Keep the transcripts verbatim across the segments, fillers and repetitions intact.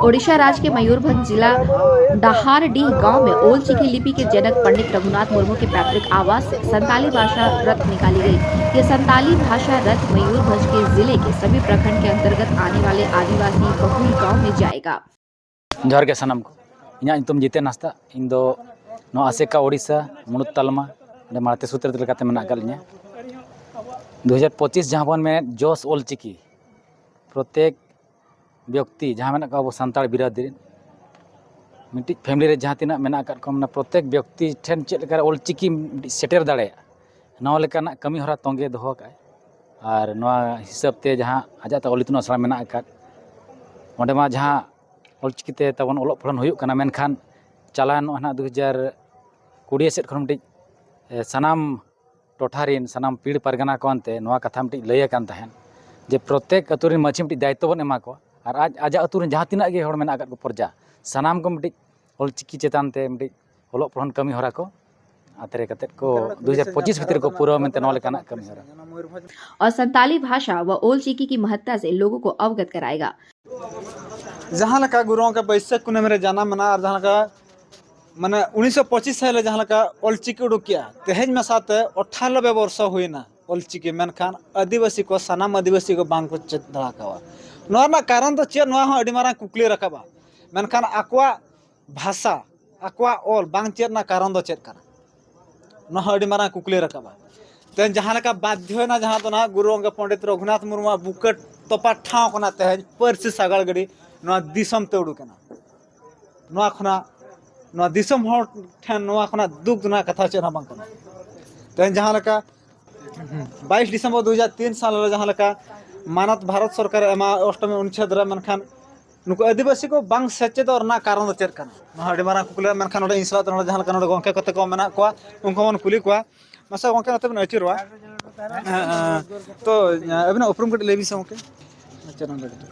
ओडिशा राज्य के मयूरभंज जिला डहारडीह गांव में ओल चिकी लिपि के जनक पंडित रघुनाथ मुर्मू के पैतृक आवास से संताली भाषा रथ निकाली गई। ये संताली भाषा रथ मयूरभंज के जिले के सभी प्रखंड के अंतर्गत आने वाले आदिवासी बहुल गांव में जाएगा। ᱡᱚᱦᱟᱨ ᱜᱮ ᱥᱟᱱᱟᱢ ᱠᱚ᱾ ᱤᱧᱟᱹᱜ ᱧᱩᱛᱩᱢ ᱡᱤᱛᱮᱱ ᱦᱟᱸᱥᱫᱟ᱾ ᱤᱧ ᱫᱚ ᱱᱚᱣᱟ ᱟᱥᱮᱠᱟ ᱳᱰᱤᱥᱟ ᱢᱩᱬᱩᱫ ᱛᱟᱞᱢᱟ ᱚᱸᱰᱮ ᱢᱟᱲᱛᱮ ᱥᱩᱛᱨᱮᱛ ᱞᱮᱠᱟᱛᱮ ᱢᱮᱱᱟᱜ ᱟᱠᱟᱫ ᱞᱤᱧᱟᱹ᱾ ᱫᱩ ᱦᱟᱡᱟᱨ ᱯᱚᱸᱪᱤᱥ ᱡᱟᱦᱟᱸ ᱵᱚᱱ ᱢᱮᱱᱮᱫ ᱡᱚᱥ ᱚᱞᱪᱤᱠᱤ, ᱯᱨᱚᱛᱮᱠ ᱵᱮᱠᱛᱤ ᱡᱟᱦᱟᱸ ᱢᱮᱱᱟᱜ ᱠᱚᱣᱟ ᱟᱵᱚ ᱥᱟᱱᱛᱟᱲ ᱵᱤᱨᱟᱹᱫᱟᱹᱞᱤ ᱨᱮᱱ, ᱢᱤᱫᱴᱤᱡ ᱯᱷᱮᱢᱮᱞᱤ ᱨᱮ ᱡᱟᱦᱟᱸ ᱛᱤᱱᱟᱹᱜ ᱢᱮᱱᱟᱜ ᱟᱠᱟᱫ ᱠᱚᱣᱟ, ᱢᱟᱱᱮ ᱯᱨᱚᱛᱮᱠ ᱵᱮᱠᱛᱤ ᱴᱷᱮᱱ ᱪᱮᱫ ᱞᱮᱠᱟᱨᱮ ᱚᱞᱪᱤᱠᱤ ᱢᱤᱫᱴᱤᱡ ᱥᱮᱴᱮᱨ ᱫᱟᱲᱮᱭᱟᱜᱼᱟ, ᱱᱚᱣᱟ ᱞᱮᱠᱟᱱᱟᱜ ᱠᱟᱹᱢᱤ ᱦᱚᱨᱟ ᱛᱚᱸᱜᱮ ᱫᱚᱦᱚ ᱟᱠᱟᱫᱼᱟᱭ᱾ ᱟᱨ ᱱᱚᱣᱟ ᱦᱤᱥᱟᱹᱵ ᱛᱮ ᱡᱟᱦᱟᱸ ᱟᱡᱟᱜ ᱛᱮ ᱚᱞ ᱤᱛᱩᱱ ᱟᱥᱲᱟ ᱢᱮᱱᱟᱜ ᱟᱠᱟᱫ, ᱚᱸᱰᱮ ᱢᱟ ᱡᱟᱦᱟᱸ ᱚᱞᱪᱤᱠᱤ ᱛᱮ ᱛᱟᱵᱚᱱ ᱚᱞᱚᱜ ᱯᱟᱲᱦᱟᱣ ᱦᱩᱭᱩᱜ ᱠᱟᱱᱟ, ᱢᱮᱱᱠᱷᱟᱱ ᱪᱟᱞᱟᱣᱮᱱ ᱱᱚᱜᱼᱚᱭ ᱱᱟᱦᱟᱜ ᱫᱩ ᱦᱟᱡᱟᱨ ᱠᱩᱲᱤ ᱥᱮᱫ ᱠᱷᱚᱱ ᱢᱤᱫᱴᱤᱡ, ᱮ, ᱥᱟᱱᱟᱢ ᱴᱚᱴᱷᱟ ᱨᱮᱱ ᱥᱟᱱᱟᱢ ᱯᱤᱲ ᱯᱟᱨᱜᱟᱱᱟ ᱠᱚ ᱟᱱᱛᱮ ᱱᱚᱣᱟ ᱠᱟᱛᱷᱟ ᱢᱤᱫᱴᱤᱡ ᱞᱟᱹᱭ ᱟᱠᱟᱱ ᱛᱟᱦᱮᱸᱫ ᱡᱮ ᱯᱨᱚᱛᱮᱠ ᱟᱹᱛᱩ ᱨᱮᱱ ᱢᱟᱹᱡᱷᱤ ᱢᱤᱫᱴᱤᱡ ᱫᱟᱭᱤᱛᱛᱚ ᱵᱚᱱ ᱮᱢᱟ ᱠᱚᱣᱟ, ᱟᱨ ᱟᱡ ᱟᱡᱟᱜ ᱟᱹᱛᱩ ᱨᱮᱱ ᱡᱟᱦᱟᱸ ᱛᱤᱱᱟᱹᱜ ᱜᱮ ᱦᱚᱲ ᱢᱮᱱᱟᱜ ᱟᱠᱟᱫ ᱠᱚ ᱯᱨᱚᱡᱟ, ᱥᱟᱱᱟᱢ ᱠᱚ ᱢᱤᱫᱴᱤᱡ ᱚᱞᱪᱤᱠᱤ ᱪᱮᱛᱟᱱ ᱛᱮ ᱢᱤᱫᱴᱤᱡ ᱚᱞᱚᱜ ᱯᱟᱲᱦᱟᱣ ᱠᱟᱹᱢᱤ ᱦᱚᱨᱟ ᱠᱚ ᱟᱛᱨᱮ ᱠᱟᱛᱮᱫ ᱠᱚ ᱫᱩ ᱦᱟᱡᱟᱨ ᱯᱚᱸᱪᱤᱥ ᱵᱷᱤᱛᱤᱨ ᱨᱮᱠᱚ ᱯᱩᱨᱟᱹᱣ ᱢᱮᱱᱛᱮ ᱱᱚᱣᱟ ᱞᱮᱠᱟᱱᱟᱜ ᱠᱟᱹᱢᱤ ᱦᱚᱨᱟ᱾ और संताली भाषा व ओल चिकी की महत्ता से लोगों को अवगत कराएगा। ᱡᱟᱦᱟᱸ ᱞᱮᱠᱟ ᱜᱩᱨᱩ ᱜᱚᱢᱠᱮ ᱵᱟᱹᱭᱥᱟᱹᱠᱷ ᱠᱩᱱᱟᱹᱢᱤ ᱨᱮ ᱡᱟᱱᱟᱢ ᱮᱱᱟ, ᱟᱨ ᱡᱟᱦᱟᱸ ᱞᱮᱠᱟ ᱢᱟᱱᱮ ᱩᱱᱤᱥᱥᱚ ᱯᱚᱸᱪᱤᱥ ᱥᱟᱞ ᱨᱮ ᱡᱟᱦᱟᱸ ᱞᱮᱠᱟ ᱚᱞᱪᱤᱠᱤ ᱩᱰᱩᱠ ᱠᱮᱜᱼᱟ, ᱛᱮᱦᱮᱧ ᱢᱮᱥᱟᱛᱮ ᱟᱴᱷᱟᱨᱚ ᱵᱚᱨᱥᱚ ᱦᱩᱭᱱᱟ ᱚᱞᱪᱤᱠᱤ, ᱢᱮᱱᱠᱷᱟᱱ ᱟᱹᱫᱤᱵᱟᱹᱥᱤ ᱠᱚ, ᱥᱟᱱᱟᱢ ᱟᱹᱫᱤᱵᱟᱹᱥᱤ ᱠᱚ ᱵᱟᱝ ᱠᱚ ᱪᱮᱫ ᱫᱟᱲᱮ ᱠᱟᱣᱟ᱾ ᱱᱚᱣᱟ ᱨᱮᱱᱟᱜ ᱠᱟᱨᱚᱱ ᱫᱚ ᱪᱮᱫ? ᱱᱚᱣᱟ ᱦᱚᱸ ᱟᱹᱰᱤ ᱢᱟᱨᱟᱝ ᱠᱩᱠᱞᱤ ᱨᱟᱠᱟᱵᱼᱟ᱾ ᱢᱮᱱᱠᱷᱟᱱ ᱟᱠᱚᱣᱟᱜ ᱵᱷᱟᱥᱟ, ᱟᱠᱚᱣᱟᱜ ᱚᱞ ᱵᱟᱝ ᱪᱮᱫ ᱨᱮᱱᱟᱜ ᱠᱟᱨᱚᱱ ᱫᱚ ᱪᱮᱫ ᱠᱟᱱᱟ? ᱱᱚᱣᱟ ᱦᱚᱸ ᱟᱹᱰᱤ ᱢᱟᱨᱟᱝ ᱠᱩᱠᱞᱤ ᱨᱟᱠᱟᱵᱼᱟ᱾ ᱛᱮᱦᱮᱧ ᱡᱟᱦᱟᱸ ᱞᱮᱠᱟ ᱵᱟᱫᱽᱫᱷᱚᱭᱮᱱᱟ, ᱡᱟᱦᱟᱸ ᱫᱚ ᱱᱟᱦᱟᱜ ᱜᱩᱨᱩ ᱜᱚᱢᱠᱮ ᱯᱚᱱᱰᱤᱛ ᱨᱚᱜᱷᱩᱱᱟᱛᱷ ᱢᱩᱨᱢᱩᱣᱟᱜ ᱵᱩᱠᱟᱹ ᱛᱚᱯᱟ ᱴᱷᱟᱶ ᱠᱟᱱᱟ, ᱛᱮᱦᱮᱧ ᱯᱟᱹᱨᱥᱤ ᱥᱟᱜᱟᱲ ᱜᱟᱹᱰᱤ ᱱᱚᱣᱟ ᱫᱤᱥᱚᱢ ᱛᱮ ᱩᱰᱩᱠ ᱮᱱᱟ᱾ ᱱᱚᱣᱟ ᱠᱷᱚᱱᱟᱜ, ᱱᱚᱣᱟ ᱫᱤᱥᱚᱢ ᱦᱚᱲ ᱴᱷᱮᱱ ᱱᱚᱣᱟ ᱠᱷᱚᱱᱟᱜ ᱫᱩᱠ ᱨᱮᱱᱟᱜ ᱠᱟᱛᱷᱟ ᱪᱮᱫ ᱦᱚᱸ ᱵᱟᱝ ᱠᱟᱱᱟ᱾ ᱛᱮᱦᱮᱧ ᱡᱟᱦᱟᱸ ᱞᱮᱠᱟ ᱵᱟᱭᱤᱥ ᱰᱤᱥᱮᱢᱵᱚᱨ ᱫᱩ ᱦᱟᱡᱟᱨ ᱛᱤᱱ ᱥᱟᱞ ᱨᱮ ᱡᱟᱦᱟᱸ ᱞᱮᱠᱟ ᱢᱟᱱᱚᱛ ᱵᱷᱟᱨᱚᱛ ᱥᱚᱨᱠᱟᱨᱮ ᱮᱢᱟ ᱚᱥᱴᱚᱢᱤ ᱚᱱᱩᱪᱪᱷᱮᱫ ᱨᱮ, ᱢᱮᱱᱠᱷᱟᱱ ᱱᱩᱠᱩ ᱟᱹᱫᱤᱵᱟᱹᱥᱤ ᱠᱚ ᱵᱟᱝ ᱥᱮᱪᱮᱫᱚᱜ ᱨᱮᱱᱟᱜ ᱠᱟᱨᱚᱱ ᱫᱚ ᱪᱮᱫ ᱠᱟᱱᱟ? ᱱᱚᱣᱟ ᱦᱚᱸ ᱟᱹᱰᱤ ᱢᱟᱨᱟᱝ ᱠᱩᱠᱞᱤ᱾ ᱢᱮᱱᱠᱷᱟᱱ ᱱᱚᱰᱮ ᱤᱧ ᱥᱟᱞᱟᱜ ᱛᱮ ᱱᱚᱰᱮ ᱡᱟᱦᱟᱸ ᱞᱮᱠᱟ ᱱᱚᱰᱮ ᱜᱚᱢᱠᱮ ᱠᱚᱛᱮ ᱠᱚ ᱢᱮᱱᱟᱜ ᱠᱚᱣᱟ, ᱩᱱᱠᱩ ᱦᱚᱸᱵᱚᱱ ᱠᱩᱞᱤ ᱠᱚᱣᱟ᱾ ᱢᱟᱥᱮ ᱜᱚᱢᱠᱮ, ᱱᱚᱛᱮ ᱵᱚᱱ ᱟᱹᱪᱩᱨᱚᱜᱼᱟ᱾ ᱦᱮᱸ, ᱦᱮᱸ, ᱛᱚ, ᱟᱹᱵᱤᱱᱟᱜ ᱩᱯᱨᱩᱢ ᱠᱟᱹᱴᱤᱡ ᱞᱟᱹᱭ ᱵᱤᱱ ᱥᱮ ᱜᱚᱢᱠᱮ᱾ ᱟᱪᱪᱷᱟ, ᱱᱚᱰᱮ ᱠᱟᱹᱴᱤᱡ᱾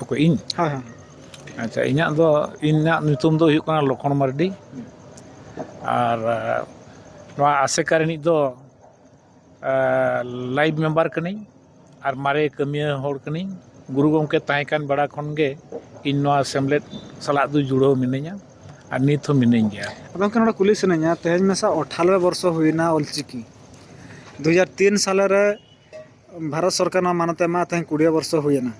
ᱚᱠᱚᱭ, ᱤᱧ? ᱦᱳᱭ, ᱦᱳᱭ᱾ ᱟᱪᱪᱷᱟ, ᱤᱧᱟᱹᱜ ᱫᱚ, ᱤᱧᱟᱹᱜ ᱧᱩᱛᱩᱢ ᱫᱚ ᱦᱩᱭᱩᱜ ᱠᱟᱱᱟ ᱞᱚᱠᱷᱚᱱ ᱢᱟᱨᱰᱤ᱾ ᱟᱨ ᱟᱸ, ᱱᱚᱣᱟ ᱟᱥᱮᱠᱟ ᱨᱤᱱᱤᱡ ᱫᱚ ᱞᱟᱭᱤᱵᱷ ᱢᱮᱢᱵᱟᱨ ᱠᱟᱹᱱᱟᱹᱧ ᱟᱨ ᱢᱟᱨᱮ ᱠᱟᱹᱢᱤᱭᱟᱹ ᱦᱚᱲ ᱠᱟᱹᱱᱟᱹᱧ᱾ ᱜᱩᱨᱩ ᱜᱚᱢᱠᱮ ᱛᱟᱦᱮᱸ ᱠᱟᱱ ᱵᱮᱲᱟ ᱠᱷᱚᱱ ᱜᱮ ᱤᱧ ᱱᱚᱣᱟ ᱥᱮᱢᱞᱮᱫ ᱥᱟᱞᱟᱜ ᱫᱚ ᱡᱩᱲᱟᱹᱣ ᱢᱤᱱᱟᱹᱧᱟ ᱟᱨ ᱱᱤᱛ ᱦᱚᱸ ᱢᱤᱱᱟᱹᱧ ᱜᱮᱭᱟ᱾ ᱟᱫᱚ ᱜᱚᱢᱠᱮ, ᱱᱚᱰᱮ ᱠᱩᱞᱤ ᱥᱟᱱᱟᱧᱟ, ᱛᱮᱦᱮᱧ ᱢᱮᱥᱟ ᱟᱴᱷᱟᱨᱚ ᱵᱚᱨᱥᱚ ᱦᱩᱭᱱᱟ ᱚᱞᱪᱤᱠᱤ, ᱫᱩ ᱦᱟᱡᱟᱨ ᱛᱤᱱ ᱥᱟᱞᱮ ᱨᱮ ᱵᱷᱟᱨᱚᱛ ᱥᱚᱨᱠᱟᱨ ᱱᱚᱣᱟ ᱢᱟᱱᱚᱛ ᱮ ᱮᱢᱟ, ᱛᱮᱦᱮᱧ ᱠᱩᱲᱤ ᱵᱚᱨᱥᱚ ᱦᱩᱭᱮᱱᱟ,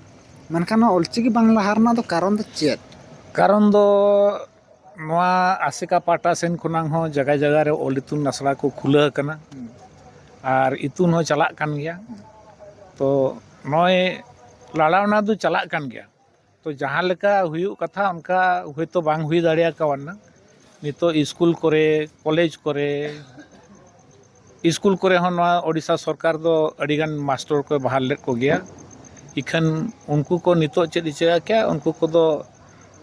ᱢᱮᱱᱠᱷᱟᱱ ᱱᱚᱣᱟ ᱚᱞᱪᱤᱠᱤ ᱵᱟᱝ ᱞᱟᱦᱟ ᱨᱮᱱᱟᱜ ᱫᱚ ᱠᱟᱨᱚᱱ ᱫᱚ ᱪᱮᱫ? ᱠᱟᱨᱚᱱ ᱫᱚ ᱱᱚᱣᱟ ᱟᱥᱮᱠᱟ ᱯᱟᱦᱴᱟ ᱥᱮᱱ ᱠᱷᱚᱱᱟᱜ ᱦᱚᱸ ᱡᱟᱭᱜᱟ ᱡᱟᱭᱜᱟ ᱨᱮ ᱚᱞ ᱤᱛᱩᱱ ᱟᱥᱲᱟ ᱠᱚ ᱠᱷᱩᱞᱟᱹᱣ ᱟᱠᱟᱱᱟ ᱟᱨ ᱤᱛᱩᱱ ᱦᱚᱸ ᱪᱟᱞᱟᱜ ᱠᱟᱱ ᱜᱮᱭᱟ᱾ ᱛᱚ ᱱᱚᱜᱼᱚᱭ ᱞᱟᱲᱟᱣᱱᱟ ᱫᱚ ᱪᱟᱞᱟᱜ ᱠᱟᱱ ᱜᱮᱭᱟ᱾ ᱛᱚ ᱡᱟᱦᱟᱸ ᱞᱮᱠᱟ ᱦᱩᱭᱩᱜ ᱠᱟᱛᱷᱟ ᱚᱱᱠᱟ ᱦᱚᱭᱛᱳ ᱵᱟᱝ ᱦᱩᱭ ᱫᱟᱲᱮ ᱠᱟᱣᱱᱟ᱾ ᱱᱤᱛᱚᱜ ᱥᱠᱩᱞ ᱠᱚᱨᱮ, ᱠᱚᱞᱮᱡᱽ ᱠᱚᱨᱮ, ᱥᱠᱩᱞ ᱠᱚᱨᱮ ᱦᱚᱸ ᱱᱚᱣᱟ ᱳᱰᱤᱥᱟ ᱥᱚᱨᱠᱟᱨ ᱫᱚ ᱟᱹᱰᱤᱜᱟᱱ ᱢᱟᱥᱴᱚᱨ ᱠᱚᱭ ᱵᱟᱦᱟᱞ ᱞᱮᱫ ᱠᱚᱜᱮᱭᱟ᱾ ᱤᱠᱷᱟᱹᱱ ᱩᱱᱠᱩ ᱠᱚ ᱱᱤᱛᱚᱜ ᱪᱮᱫ ᱮ ᱪᱤᱠᱟᱹ ᱠᱮᱜᱼᱟ, ᱩᱱᱠᱩ ᱠᱚᱫᱚ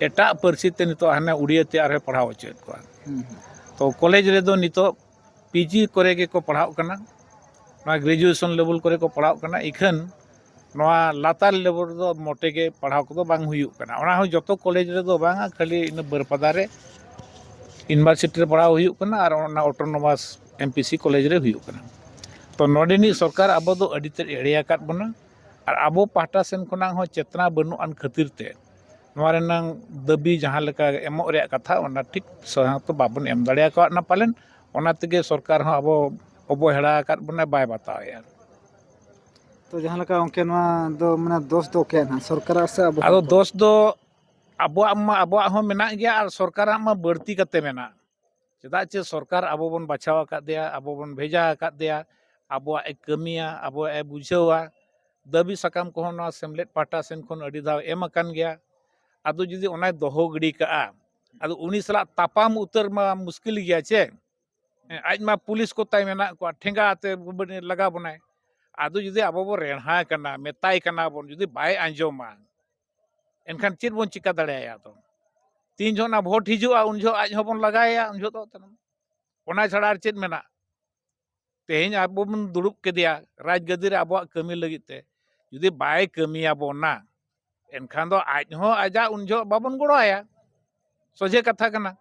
ᱮᱴᱟᱜ ᱯᱟᱹᱨᱥᱤ ᱛᱮ ᱱᱤᱛᱚᱜ ᱦᱟᱱᱮ ᱩᱲᱤᱭᱟᱹ ᱛᱮ ᱟᱨᱦᱚᱸᱭ ᱯᱟᱲᱦᱟᱣ ᱦᱚᱪᱚᱭᱮᱫ ᱠᱚᱣᱟ᱾ ᱦᱩᱸ, ᱦᱩᱸ᱾ ᱛᱚ ᱠᱚᱞᱮᱡᱽ ᱨᱮᱫᱚ ᱱᱤᱛᱚᱜ ᱯᱤᱡᱤ ᱠᱚᱨᱮ ᱜᱮᱠᱚ ᱯᱟᱲᱦᱟᱜ ᱠᱟᱱᱟ, ᱱᱚᱣᱟ ᱜᱨᱮᱡᱩᱭᱮᱥᱚᱱ ᱞᱮᱵᱮᱞ ᱠᱚᱨᱮ ᱠᱚ ᱯᱟᱲᱦᱟᱜ ᱠᱟᱱᱟ᱾ ᱤᱠᱷᱟᱹᱱ ᱱᱚᱣᱟ ᱞᱟᱛᱟᱨ ᱞᱮᱵᱮᱞ ᱨᱮᱫᱚ ᱢᱚᱴᱮ ᱜᱮ ᱯᱟᱲᱦᱟᱣ ᱠᱚᱫᱚ ᱵᱟᱝ ᱦᱩᱭᱩᱜ ᱠᱟᱱᱟ᱾ ᱚᱱᱟ ᱦᱚᱸ ᱡᱚᱛᱚ ᱠᱚᱞᱮᱡᱽ ᱨᱮᱫᱚ ᱵᱟᱝᱟ, ᱠᱷᱟᱹᱞᱤ ᱤᱱᱟᱹ ᱵᱟᱹᱨᱯᱟᱫᱟ ᱨᱮ ᱤᱭᱩᱱᱤᱵᱷᱟᱨᱥᱤᱴᱤ ᱨᱮ ᱯᱟᱲᱦᱟᱣ ᱦᱩᱭᱩᱜ ᱠᱟᱱᱟ ᱟᱨ ᱚᱱᱟ autonomous M P C college ᱨᱮ ᱦᱩᱭᱩᱜ ᱠᱟᱱᱟ᱾ ᱛᱚ ᱱᱚᱰᱮᱱᱤᱡ ᱥᱚᱨᱠᱟᱨ ᱟᱵᱚ ᱫᱚ ᱟᱹᱰᱤ ᱛᱮᱫ ᱮᱲᱮ ᱟᱠᱟᱫ ᱵᱚᱱᱟ ᱟᱨ ᱟᱵᱚ ᱯᱟᱦᱴᱟ ᱥᱮᱱ ᱠᱷᱚᱱᱟᱜ ᱦᱚᱸ ᱪᱮᱛᱱᱟ ᱵᱟᱹᱱᱩᱜ ᱟᱱ ᱠᱷᱟᱹᱛᱤᱨ ᱛᱮ ᱱᱚᱣᱟ ᱨᱮᱱᱟᱝ ᱫᱟᱹᱵᱤ ᱡᱟᱦᱟᱸ ᱞᱮᱠᱟ ᱮᱢᱚᱜ ᱨᱮᱭᱟᱜ ᱠᱟᱛᱷᱟ, ᱚᱱᱟ ᱴᱷᱤᱠ ᱥᱟᱶᱛᱮ ᱵᱟᱵᱚᱱ ᱮᱢ ᱫᱟᱲᱮ ᱟᱠᱟᱣᱟᱫ ᱱᱟ ᱯᱟᱞᱮᱱ, ᱚᱱᱟ ᱛᱮᱜᱮ ᱥᱚᱨᱠᱟᱨ ᱦᱚᱸ ᱟᱵᱚ ᱚᱵᱚᱦᱮᱲᱟ ᱟᱠᱟᱫ ᱵᱚᱱᱟᱭ, ᱵᱟᱭ ᱵᱟᱛᱟᱣᱮᱫᱼᱟ᱾ ᱛᱚ ᱡᱟᱦᱟᱸ ᱞᱮᱠᱟ ᱜᱚᱢᱠᱮ, ᱱᱚᱣᱟ ᱫᱚ ᱢᱟᱱᱮ ᱫᱳᱥ ᱫᱚ ᱚᱠᱚᱭᱟᱜ ᱱᱟᱦᱟᱜ, ᱥᱚᱨᱠᱟᱨᱟᱜ ᱥᱮ ᱟᱵᱚ ᱟᱫᱚ ᱦᱚᱲ ᱠᱚᱣᱟᱜ? ᱫᱳᱥ ᱫᱚ ᱟᱵᱚᱣᱟᱜ ᱢᱟ, ᱟᱵᱚᱣᱟᱜ ᱦᱚᱸ ᱢᱮᱱᱟᱜ ᱜᱮᱭᱟ ᱟᱨ ᱥᱚᱨᱠᱟᱨᱟᱜ ᱢᱟ ᱵᱟᱹᱲᱛᱤ ᱠᱟᱛᱮ ᱢᱮᱱᱟᱜ᱾ ᱪᱮᱫᱟᱜ ᱪᱮ ᱥᱚᱨᱠᱟᱨ ᱟᱵᱚ ᱵᱚᱱ ᱵᱟᱪᱷᱟᱣ ᱟᱠᱟᱫᱮᱭᱟ, ᱟᱵᱚ ᱵᱚᱱ ᱵᱷᱮᱡᱟ ᱟᱠᱟᱫᱮᱭᱟ, ᱟᱵᱚᱣᱟᱜ ᱮ ᱠᱟᱹᱢᱤᱭᱟ, ᱟᱵᱚᱣᱟᱜ ᱮ ᱵᱩᱡᱷᱟᱹᱣᱟ᱾ ᱫᱟᱹᱵᱤ ᱥᱟᱠᱟᱢ ᱠᱚᱦᱚᱸ ᱱᱚᱣᱟ ᱥᱮᱢᱞᱮᱫ ᱯᱟᱦᱴᱟ ᱥᱮᱱ ᱠᱷᱚᱱ ᱟᱹᱰᱤ ᱫᱷᱟᱣ ᱮᱢ ᱟᱠᱟᱱ ᱜᱮᱭᱟ᱾ ᱟᱫᱚ ᱡᱩᱫᱤ ᱚᱱᱟᱭ ᱫᱚᱦᱚ ᱜᱤᱰᱤ ᱠᱟᱜᱼᱟ, ᱟᱫᱚ ᱩᱱᱤ ᱥᱟᱞᱟᱜ ᱛᱟᱯᱟᱢ ᱩᱛᱟᱹᱨ ᱢᱟ ᱢᱩᱥᱠᱤᱞ ᱜᱮᱭᱟ ᱪᱮ? ᱦᱮᱸ, ᱟᱡ ᱢᱟ ᱯᱩᱞᱤᱥ ᱠᱚ ᱛᱟᱭ ᱢᱮᱱᱟᱜ ᱠᱚᱣᱟ, ᱴᱷᱮᱸᱜᱟ ᱟᱛᱮ ᱞᱟᱜᱟ ᱵᱚᱱᱟᱭ᱾ ᱟᱫᱚ ᱡᱩᱫᱤ ᱟᱵᱚ ᱵᱚᱱ ᱨᱮᱲᱦᱟ ᱠᱟᱱᱟ, ᱢᱮᱛᱟᱭ ᱠᱟᱱᱟ ᱵᱚᱱ, ᱡᱩᱫᱤ ᱵᱟᱭ ᱟᱸᱡᱚᱢᱟ, ᱮᱱᱠᱷᱟᱱ ᱪᱮᱫ ᱵᱚᱱ ᱪᱤᱠᱟ ᱫᱟᱲᱮᱭᱟᱭᱟ? ᱟᱫᱚ ᱛᱤᱱ ᱡᱚᱦᱚᱜ ᱚᱱᱟ ᱵᱷᱳᱴ ᱦᱤᱡᱩᱜᱼᱟ, ᱩᱱ ᱡᱚᱦᱚᱜ ᱟᱡ ᱦᱚᱸᱵᱚᱱ ᱞᱟᱜᱟᱭᱮᱭᱟ, ᱩᱱ ᱡᱚᱦᱚᱜ ᱫᱚ᱾ ᱚᱱᱟ ᱪᱷᱟᱲᱟ ᱟᱨ ᱪᱮᱫ ᱢᱮᱱᱟᱜ? ᱛᱮᱦᱮᱧ ᱟᱵᱚ ᱵᱚᱱ ᱫᱩᱲᱩᱵ ᱠᱮᱫᱮᱭᱟ ᱨᱟᱡᱽ ᱜᱟᱹᱫᱤ ᱨᱮ ᱟᱵᱚᱣᱟᱜ ᱠᱟᱹᱢᱤ ᱞᱟᱹᱜᱤᱫ ᱛᱮ, ᱡᱩᱫᱤ ᱵᱟᱭ ᱠᱟᱹᱢᱤᱭᱟᱵᱚᱱᱟ, ᱮᱱᱠᱷᱟᱱ ᱫᱚ ᱟᱡ ᱦᱚᱸ ᱟᱡᱟᱜ ᱩᱱ ᱡᱚᱦᱚᱜ ᱵᱟᱵᱚᱱ ᱜᱚᱲᱚ ᱟᱭᱟ᱾ ᱥᱚᱡᱷᱮ ᱠᱟᱛᱷᱟ ᱠᱟᱱᱟ᱾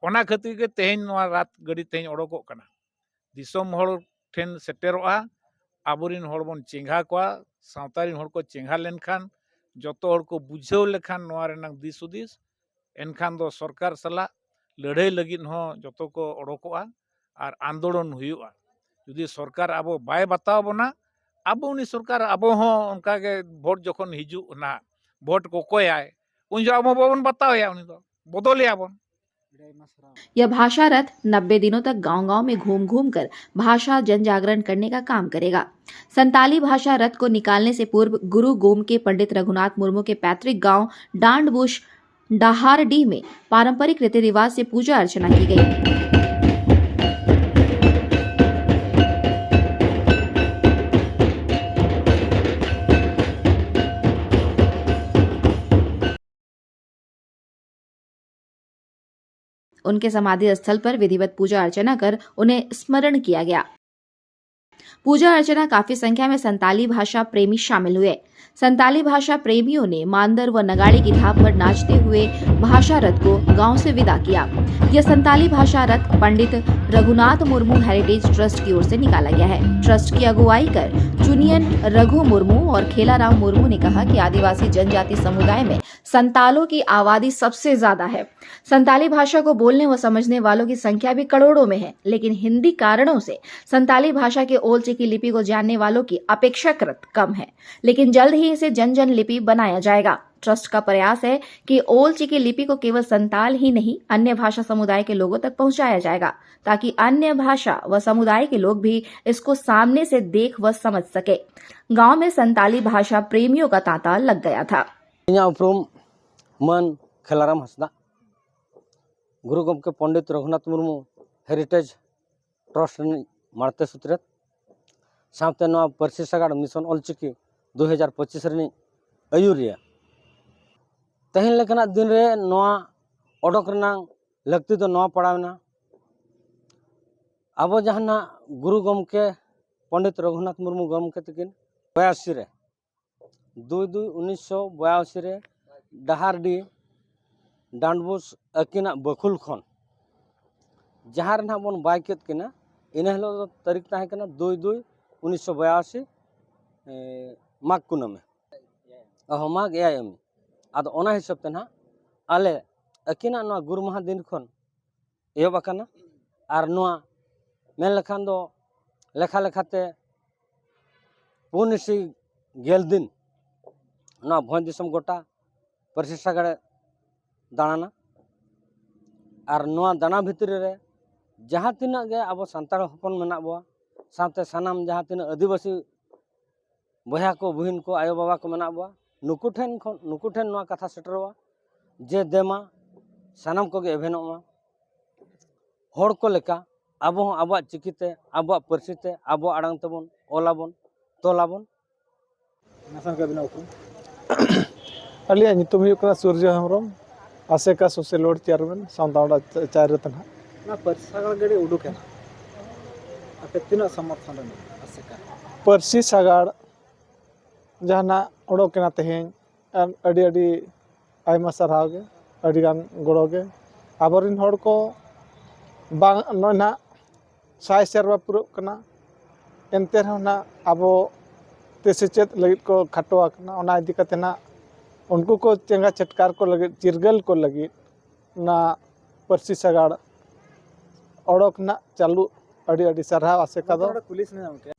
ᱚᱱᱟ ᱠᱷᱟᱹᱛᱤᱨ ᱜᱮ ᱛᱮᱦᱮᱧ ᱱᱚᱣᱟ ᱨᱟᱛ ᱜᱟᱹᱰᱤ ᱛᱮᱦᱮᱧ ᱚᱰᱚᱠᱚᱜ ᱠᱟᱱᱟ, ᱫᱤᱥᱚᱢ ᱦᱚᱲ ᱴᱷᱮᱱ ᱥᱮᱴᱮᱨᱚᱜᱼᱟ, ᱟᱵᱚᱨᱮᱱ ᱦᱚᱲ ᱵᱚᱱ ᱪᱮᱸᱜᱷᱟ ᱠᱚᱣᱟ, ᱥᱟᱶᱛᱟ ᱨᱮᱱ ᱦᱚᱲ ᱠᱚ ᱪᱮᱸᱜᱷᱟ ᱞᱮᱱᱠᱷᱟᱱ, ᱡᱚᱛᱚ ᱦᱚᱲ ᱠᱚ ᱵᱩᱡᱷᱟᱹᱣ ᱞᱮᱠᱷᱟᱱ ᱱᱚᱣᱟ ᱨᱮᱱᱟᱜ ᱫᱤᱥ ᱦᱩᱫᱤᱥ, ᱮᱱᱠᱷᱟᱱ ᱫᱚ ᱥᱚᱨᱠᱟᱨ ᱥᱟᱞᱟᱜ ᱞᱟᱹᱲᱦᱟᱹᱭ ᱞᱟᱹᱜᱤᱫ ᱦᱚᱸ ᱡᱚᱛᱚ ᱠᱚ ᱚᱰᱚᱠᱚᱜᱼᱟ ᱟᱨ ᱟᱱᱫᱳᱞᱚᱱ ᱦᱩᱭᱩᱜᱼᱟ᱾ ᱡᱩᱫᱤ ᱥᱚᱨᱠᱟᱨ ᱟᱵᱚ ᱵᱟᱭ ᱵᱟᱛᱟᱣ ᱵᱚᱱᱟ, ᱟᱵᱚ ᱩᱱᱤ ᱥᱚᱨᱠᱟᱨ, ᱟᱵᱚ ᱦᱚᱸ ᱚᱱᱠᱟᱜᱮ ᱵᱷᱳᱴ ᱡᱚᱠᱷᱚᱱ ᱦᱤᱡᱩᱜ ᱱᱟᱦᱟᱜ, ᱵᱷᱳᱴ ᱠᱚᱠᱚᱭᱟᱭ, ᱩᱱ ᱡᱚᱠᱷᱚᱱ ᱟᱵᱚ ᱵᱟᱵᱚᱱ ᱵᱟᱛᱟᱣᱮᱭᱟ, ᱩᱱᱤ ᱫᱚ ᱵᱚᱫᱚᱞᱮᱭᱟ ᱵᱚᱱ᱾ यह भाषा रथ नब्बे दिनों तक गांव-गांव में घूम-घूम कर भाषा जन जागरण करने का काम करेगा। संताली भाषा रथ को निकालने से पूर्व गुरु गोमके पंडित रघुनाथ मुर्मू के पैतृक गांव डांडबुश डहारडीह में पारंपरिक रीति रिवाज से पूजा अर्चना की गई। उनके समाधि स्थल पर विधिवत पूजा अर्चना कर उन्हें स्मरण किया गया। पूजा अर्चना काफी संख्या में संताली भाषा प्रेमी शामिल हुए। संताली भाषा प्रेमियों ने मांदर व नगाड़े की थाप पर नाचते हुए भाषा रथ को गांव से विदा किया। यह संताली भाषा रथ पंडित रघुनाथ मुर्मू हेरिटेज ट्रस्ट की ओर से निकाला गया है। ट्रस्ट की अगुवाई कर चुनियन रघु मुर्मू और खेलाराम मुर्मू ने कहा कि आदिवासी जनजाति समुदाय में संतालों की आबादी सबसे ज्यादा है। संताली भाषा को बोलने व समझने वालों की संख्या भी करोड़ों में है, लेकिन हिंदी कारणों से संताली भाषा के ओल चिकी लिपि को जानने वालों की अपेक्षाकृत कम है। लेकिन जल्द ही इसे जन जन लिपि बनाया जाएगा। ट्रस्ट का प्रयास है कि ओल चिकी लिपि को केवल संताल ही नहीं, अन्य भाषा समुदाय के लोगों तक पहुंचाया जाएगा, ताकि अन्य भाषा व समुदाय के लोग भी इसको सामने से देख व समझ सके। गांव में संताली भाषा प्रेमियों का तांता लग गया था। ᱤᱧᱟᱹᱜ ᱩᱯᱨᱩᱢ ᱢᱟᱹᱱ ᱠᱷᱮᱞᱟᱨᱟᱢ ᱦᱟᱸᱥᱫᱟ, ᱜᱩᱨᱩ ᱜᱚᱢᱠᱮ ᱯᱚᱱᱰᱤᱛ ᱨᱚᱜᱷᱩᱱᱟᱛᱷ ᱢᱩᱨᱢᱩ ᱦᱮᱨᱤᱴᱮᱡᱽ ᱴᱨᱟᱥᱴ ᱨᱤᱱᱤᱡ ᱢᱟᱬᱛᱮ ᱥᱩᱛᱨᱮᱛ, ᱥᱟᱶᱛᱮ ᱱᱚᱣᱟ ᱯᱟᱹᱨᱥᱤ ᱥᱟᱜᱟᱲ ᱢᱤᱥᱚᱱ ᱚᱞᱪᱤᱠᱤ ᱫᱩ ᱦᱟᱡᱟᱨ ᱯᱚᱸᱪᱤᱥ ᱨᱤᱱᱤᱡ ᱟᱹᱭᱩᱨᱤᱭᱟᱹ᱾ ᱛᱮᱦᱮᱧ ᱞᱮᱠᱟᱱᱟᱜ ᱫᱤᱱ ᱨᱮ ᱱᱚᱣᱟ ᱚᱰᱚᱠ ᱨᱮᱱᱟᱜ ᱞᱟᱹᱠᱛᱤ ᱫᱚ ᱱᱚᱣᱟ ᱯᱟᱲᱟᱣᱮᱱᱟ, ᱟᱵᱚ ᱡᱟᱦᱟᱸ ᱱᱟᱜ ᱜᱩᱨᱩ ᱜᱚᱢᱠᱮ ᱯᱚᱱᱰᱤᱛ ᱨᱚᱜᱷᱩᱱᱟᱛᱷ ᱢᱩᱨᱢᱩ ᱜᱚᱢᱠᱮ ᱛᱟᱹᱠᱤᱱ ᱵᱚᱭᱟᱥᱤ ᱨᱮ, ᱫᱩᱭ ᱫᱩᱭ ᱩᱱᱤᱥᱥᱚ ᱵᱚᱭᱟᱥᱤ ᱨᱮ ᱰᱟᱦᱟᱨᱰᱤ ᱰᱟᱸᱰᱵᱳᱥ ᱟᱹᱠᱤᱱᱟᱜ ᱵᱟᱹᱠᱷᱩᱞ ᱠᱷᱚᱱ ᱡᱟᱦᱟᱸ ᱨᱮ ᱱᱟᱦᱟᱜ ᱵᱚᱱ ᱵᱟᱭ ᱠᱮᱫ ᱠᱤᱱᱟ, ᱤᱱᱟᱹ ᱦᱤᱞᱳᱜ ᱫᱚ ᱛᱟᱹᱨᱤᱠᱷ ᱛᱟᱦᱮᱸ ᱠᱟᱱᱟ ᱫᱩᱭ ᱫᱩᱭ ᱩᱱᱤᱥᱥᱚ ᱵᱚᱭᱟᱥᱤ, ᱮ, ᱢᱟᱜᱽ ᱠᱩᱱᱟᱹᱢᱤ, ᱚᱦᱚ, ᱢᱟᱜᱽ ᱮᱭᱟᱭ ᱟᱹᱢᱤ᱾ ᱟᱫᱚ ᱚᱱᱟ ᱦᱤᱥᱟᱹᱵ ᱛᱮ ᱱᱟᱦᱟᱜ ᱟᱞᱮ ᱟᱹᱠᱤᱱᱟᱜ ᱱᱚᱣᱟ ᱜᱩᱨ ᱢᱟᱦᱟ ᱫᱤᱱ ᱠᱷᱚᱱ ᱮᱦᱚᱵ ᱟᱠᱟᱱᱟ᱾ ᱟᱨ ᱱᱚᱣᱟ ᱢᱮᱱ ᱞᱮᱠᱷᱟᱱ ᱫᱚ ᱞᱮᱠᱷᱟ ᱞᱮᱠᱷᱟᱛᱮ ᱯᱩᱱ ᱤᱥᱤ ᱜᱮᱞ ᱫᱤᱱ ᱱᱚᱣᱟ ᱵᱷᱚᱸᱡᱽ ᱫᱤᱥᱚᱢ ᱜᱚᱴᱟ ᱯᱟᱹᱨᱥᱤ ᱥᱟᱜᱟᱲᱮ ᱫᱟᱬᱟᱱᱟ᱾ ᱟᱨ ᱱᱚᱣᱟ ᱫᱟᱬᱟ ᱵᱷᱤᱛᱨᱤ ᱨᱮ ᱡᱟᱦᱟᱸ ᱛᱤᱱᱟᱹᱜ ᱜᱮ ᱟᱵᱚ ᱥᱟᱱᱛᱟᱲ ᱦᱚᱯᱚᱱ ᱢᱮᱱᱟᱜ ᱵᱚᱣᱟ, ᱥᱟᱶᱛᱮ ᱥᱟᱱᱟᱢ ᱡᱟᱦᱟᱸ ᱛᱤᱱᱟᱹᱜ ᱟᱹᱫᱤᱵᱟᱹᱥᱤ ᱵᱚᱭᱦᱟ ᱠᱚ, ᱵᱩᱦᱤᱱ ᱠᱚ, ᱟᱭᱳ ᱵᱟᱵᱟ ᱠᱚ ᱢᱮᱱᱟᱜ ᱵᱚᱣᱟ, ᱱᱩᱠᱩ ᱴᱷᱮᱱ ᱠᱷᱚᱱ, ᱱᱩᱠᱩ ᱴᱷᱮᱱ ᱱᱚᱣᱟ ᱠᱟᱛᱷᱟ ᱥᱮᱴᱮᱨᱚᱜᱼᱟ ᱡᱮ ᱫᱮᱢᱟ ᱥᱟᱱᱟᱢ ᱠᱚᱜᱮ ᱮᱵᱷᱮᱱᱚᱜ ᱢᱟ᱾ ᱦᱚᱲ ᱠᱚ ᱞᱮᱠᱟ ᱟᱵᱚ ᱦᱚᱸ ᱟᱵᱚᱣᱟᱜ ᱪᱤᱠᱤᱛᱮ, ᱟᱵᱚᱣᱟᱜ ᱯᱟᱹᱨᱥᱤ ᱛᱮ, ᱟᱵᱚᱣᱟᱜ ᱟᱲᱟᱝ ᱛᱮᱵᱚᱱ ᱚᱞ ᱟᱵᱚᱱ, ᱛᱚᱞ ᱟᱵᱚᱱ᱾ ᱢᱟᱥᱮ ᱜᱚᱢᱠᱮ ᱟᱹᱵᱤᱱᱟᱜ ᱩᱯᱨᱩᱢ? ᱟᱹᱞᱤᱧᱟᱜ ᱧᱩᱛᱩᱢ ᱦᱩᱭᱩᱜ ᱠᱟᱱᱟ ᱥᱩᱨᱡᱚ ᱦᱮᱢᱵᱨᱚᱢ, ᱟᱥᱮᱠᱟ ᱥᱳᱥᱟᱞ ᱳᱣᱟᱨᱠ ᱪᱮᱭᱟᱨᱢᱮᱱ, ᱥᱟᱶᱛᱟ ᱚᱲᱟᱜ ᱪᱟ-, ᱪᱟᱨ ᱨᱮ ᱛᱟᱦᱮᱱᱟ᱾ ᱱᱚᱣᱟ ᱯᱟᱹᱨᱥᱤ ᱥᱟᱜᱟᱲ ᱜᱟᱹᱰᱤ ᱩᱰᱩᱠ ᱮᱱᱟ, ᱟᱯᱮ ᱛᱤᱱᱟᱹᱜ ᱥᱚᱢᱚᱨᱛᱷᱚᱱ ᱨᱮ ᱢᱮᱱᱟᱜᱼᱟ ᱟᱥᱮᱠᱟ? ᱯᱟᱹᱨᱥᱤ ᱥᱟᱜᱟᱲ ᱡᱟᱦᱟᱱᱟᱜ ᱚᱰᱚᱠ ᱮᱱᱟ ᱛᱮᱦᱮᱧ, ᱟᱨ ᱟᱹᱰᱤ ᱟᱹᱰᱤ ᱟᱭᱢᱟ ᱥᱟᱨᱦᱟᱣ ᱜᱮ, ᱟᱹᱰᱤᱜᱟᱱ ᱜᱚᱲᱚ ᱜᱮ᱾ ᱟᱵᱚᱨᱮᱱ ᱦᱚᱲ ᱠᱚ ᱵᱟᱝ ᱱᱚᱜᱼᱚᱭ ᱱᱟᱦᱟᱜ ᱥᱟᱭ ᱥᱮᱨᱢᱟ ᱯᱩᱨᱟᱹᱜ ᱠᱟᱱᱟ, ᱮᱱᱛᱮ ᱨᱮᱦᱚᱸ ᱱᱟᱦᱟᱜ ᱟᱵᱚ ᱛᱮ ᱥᱮᱪᱮᱫ ᱞᱟᱹᱜᱤᱫ ᱠᱚ ᱠᱷᱟᱴᱚ ᱟᱠᱟᱱᱟ᱾ ᱚᱱᱟ ᱤᱫᱤ ᱠᱟᱛᱮ ᱱᱟᱦᱟᱜ ᱩᱱᱠᱩ ᱠᱚ ᱪᱮᱸᱜᱷᱟ ᱪᱷᱟᱹᱴᱠᱟᱨ ᱠᱚ ᱞᱟᱹᱜᱤᱫ, ᱪᱤᱨᱜᱟᱹᱞ ᱠᱚ ᱞᱟᱹᱜᱤᱫ ᱚᱱᱟ ᱯᱟᱹᱨᱥᱤ ᱥᱟᱜᱟᱲ ᱚᱰᱚᱠ ᱨᱮᱱᱟᱜ ᱪᱟᱹᱞᱩ᱾ ᱟᱹᱰᱤ ᱟᱹᱰᱤ ᱥᱟᱨᱦᱟᱣ ᱟᱥᱮᱠᱟ ᱫᱚ᱾ ᱱᱚᱰᱮ ᱠᱩᱞᱤ ᱥᱟᱱᱟᱧᱟ ᱜᱚᱢᱠᱮ,